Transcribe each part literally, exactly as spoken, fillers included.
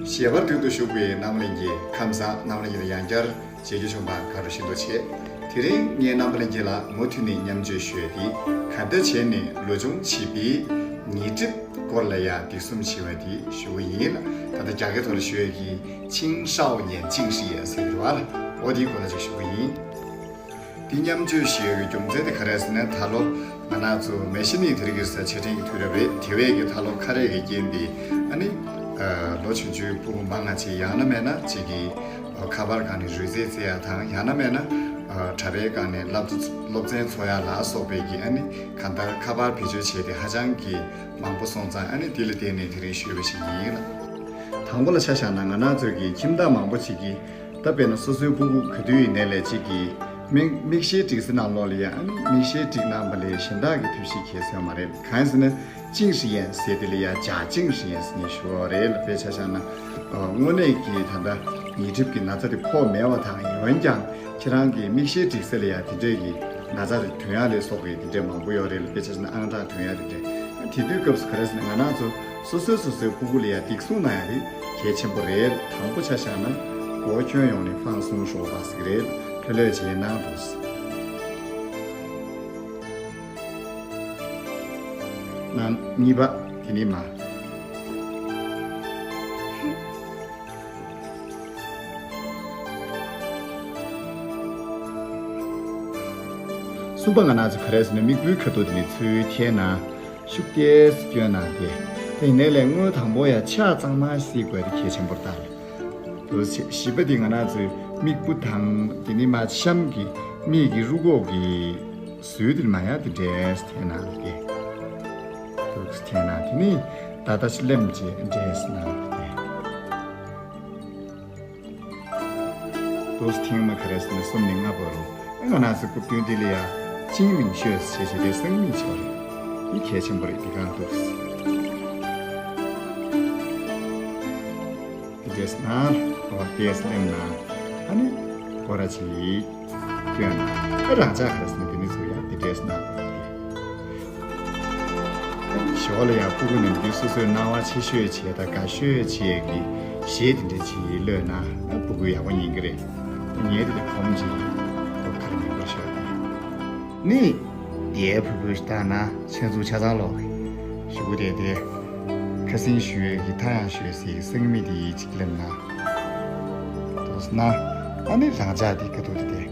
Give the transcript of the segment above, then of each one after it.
ཞལ་པར་མདུན་དུ་བཞུགས་པའི་རྣམ་པ་ལྷན་རྒྱས། ཁམས་བཟང་། རྣམ་པ་ལྷན་རྒྱས་ལ་ཡང་བསྐྱར་མཇལ་རྒྱུ་བྱུང་བར་དགའ་སྤྲོ་ཤིན་ཏུ་ཆེ། དེ་རིང་ངས་རྣམ་པ་ལྷན་རྒྱས་ལ་མུ་མཐུད་ནས་མཉམ་སྤྱོད་ཞུ་ཡས་དེ། ག་འདྲ་བྱས་ནས་ལུས་སྦྱོང་བྱེད་པའི་ཉེས་སྒྲིབ་སྐོར་ལ་ཡང་སྡིག་གསུམ་ཞི་བ་དེ་ཞུ་གི་ཡིན་ལ། ད་ལྟ་རྒྱ་སྐད་ཐོག་ལ་ཞུ་ཡས་ཀྱི་ཆིང་ཧྲའོ་ཉན་ཅིང་ཧྲི་ཡན་ཟེར་གྱི་རེད་བ་ལ། འོ་དེའི་སྐོར་ལ་ཅིག་ཞུ་གི་ཡིན། འདི་མཉམ་སྤྱོད་ཞུ་ཡས་ཀྱི་རྒྱུ་མཚན་དེ་ག་རེ་ཟེར་ན། ད་ལོ་ང་རང་ཚོ་མེ་ཤི་ནི་དེ་རིང་གི་ས་ཆ་ཕྲན་གྱི་དུས་རབས་རེད། དེ་བས་ཀྱི་ད་ལོ་ཁ་རས་ཀྱི་རྐྱེན་དེ་ཨ་ནི་ལོ་ཆུང་ཆུང་ཕྲུ་གུ་མང་ང་ཅིག་ཡང་ན་མེད་ན་ཅིག་གི་ཁ་པར་སྒང་ནས་རོལ་རྩེད་རྩེ་ཡ་དང་། ཡང་ན་མེད་ན་གྲྭ་པའི་སྒང་ནས་བསླབ་སློབ་ཚན་འཚོགས་ཡ་ལ་སོགས་པའི་གི་ཨ་ནི་གང་ལྟར་ཁ་པར་བེད་སྤྱོད་བྱས་ཏེ་ཧ་ཅང་གི་མང་པོ་སོང་ཙང་། ཨ་ནི་དེ་ལ་བརྟེན་ནས་དེ་རིང་ཞུས་པ་ཞིག་ཡིན་ལ། དང་པོ་ལ་ཆ་བཞག་ན་ང་རང་ཚོའི་གི་ཁྱིམ་བདག་མང་པོ་ཅིག་གིས། ད་དཔེར་ན་སོ་སོའི་སྤུ་གུ་ག་དུས་ཡིན་ནའི་ལས་གཅིག་གིས་མིག་མིག་ཤེལ་སྒྲིག་ས་ནང་ལོགས་ལ་ཡ་ཨ་ནི་མིག་ཤེལ་སྒྲིག་གནང་བ་ལས་གཞན་དག་གི་ཐབས་ཤེས་གལ་ཆེ་བ་མ་རེད། གང་ཡིན་ཟེར་ན་ཅིང་ཧྲི་ཡན་ཟེར་དེ་ལ་ཡ་ཇ་ཅིང་ཧྲི་ཡན་ཟེར་ནས་ཞུ་བ་རེད་ལ། དཔེ་ཆ་བཞག་ན་དངོས་གནས་ཀྱི་ད་ལྟ་ཉེ་འགྲིབ་ཀྱི་ན་ཚ་དེ་ཕོག་མེད་པ་དང་། འོན་ཀྱང་ཁྱེད་རང་གི་མིག་ཤེལ་སྒྲིག་ས་ལ་ཡ་དེ་འདྲས་ཀྱི་ན་ཚ་དེ་ཐོན་ཡ་ལས་སོགས་པའི་དེ་འདྲས་མང་པོ་ཡོད་རེད་ལ། དཔེ་ཆ་བཞག་ན་ཨང་གྲངས་ཐོན་ཡ་དེ་འདྲས། དེ་དུས་སྐབས་སུ་ག་རེ་ཟེར་ན་ང་རང་ཚོ་སོ་སོས་སོ་སོའི་སྤུ་གུ་ལ་ཡ་སྡིག་གསུམ་གནང་ཡ་དེ་གལ་ཆེན་པོ་རེད། དང་པོ་ཆ་བཞག་ན་སྒོ་ཁྱོན་ཡོངས་ནས་放松་ཞོག་པ་ཟེར་གི་རེད། ལྷོད་ལྷོད་བྱས་གནང་འདུག་ཟེར། གནང་། གཉིས་པ་དེ་ནི་མ། གསུམ་པ་ང་རང་ཚོ་ག་རེ་ཟེར་ན་མིག་སྤུའི་ཁ་ཐུག་དེ་ནི་ཚུར་འཐེན་ན། ཤུགས་ཏོག་ཙམ་བསྐྱོན་གནང་སྟེ། དེ་ནས་ལས་སྔོན་དང་པོ་ཡ་ཕྱག་གཙང་མ་བསིལ་དགོས་དེ་གལ་ཆེན་པོར་བལྟ། དུ་བཞི་པ་དེ་ང་རང་ཚོའི་མིག་སྤུ་དང་དེ་ནི་མ་གཤམ་གྱི་མིག་གི་རུ་ཁོག་གི་ཟུར་དེར་མ་ཡ་དེ་འདྲས་འཐེན་གནང་སྟེ། དུ་འཐེན་ན་དེ་ནི་ད་ལྟ་ལེམ་བྱས་འདྲས་གནང་སྟེ། དུས་ཐེངས་མ་ག་རེ་ཟེར་ན་གསུམ་ནས་ལྔ་བར་རུ། ང་རང་ཚོ་སྐུ་མདུན་འདི་ལ་ཡ་ཅིང་མིང་ཤོས་ཞེས་བྱ་དེ་སང་མིང་ཆོག་རེད། འདི་གལ་ཆེན་པོ་རེད། འདི་གང་འདུག་ཟེར། འདི་འདྲས་ན་འོ་དེས་ལེམ་ན་ཨ་ནི་སྐོར་ར་ཅིག་སྐྱོན་ན། ཨ་རང་ཅག་ག་རེ་ཟེར་ན་འདི་ནི་ཚུར་ཡ་འདི་འདྲས་ན་འོ་དེ། ཞོར་ལ་ཡང་སྤུ་གུ་རྣམས་ཀྱིས་སོ་སོའི་སྣང་བ་ཆེ་ཤོས་བྱས་དང་དགའ་ཤོས་བྱས་ཀྱི་གཞས་དེ་འདྲ་ཅིག་གློད་ན་སྤུ་གུ་ཡག་པོ་ཉན་གྱི་རེད། ངས་དེ་དེ་གོམས་ཅིག་ཁ་ལ་མི་འགོར་ཤོག་ནི། དེའི་ཕུ་ཕུ་ཞིག་བཏང་ན་ཆ་ཚུགས་ཆ་ཚང་ལོག་གི་ཞུ་གུ་དེ་དེ་ཁ་སེང་ཞུ་ཡོད་ཀྱི་ཐ་ཡང་ཞུ་ཡོད་སའི་སེང་མི་དེ་ཡིས་ཅིག་ལེམ་ན། དོ་སི་ན་ཨ་ནི་རང་ཅག་དེ་ཁ་ཐུག་དེ་དེ།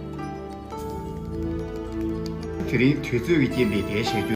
དེ་རིང་དུས་ཚོད་ཀྱི་རྐྱེན་པས་དེ་བཤད་རྒྱུ།